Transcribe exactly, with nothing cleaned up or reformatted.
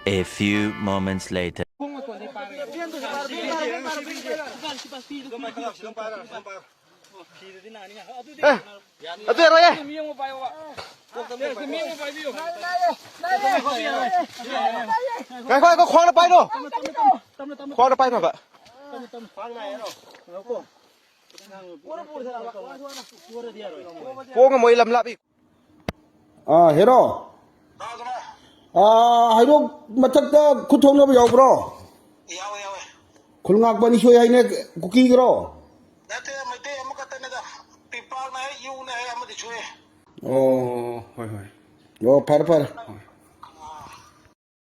A few moments later. Eh, atu ya, eh. Ngai, ngai, ngai, khwang na pai no. Khwang na pai no ba. Khwang mo ilam lapi. Ah, hero. Ah, hero, mathakta khut thongnaba yaobro? Yawe, yawe. Khulngak bani soi haine, Kuki gro? Nate, Meitei amakhatane da. Pipal na hai, yu na hai, amadi soi. Oh, hoi, hoi. Oh, phar, phar.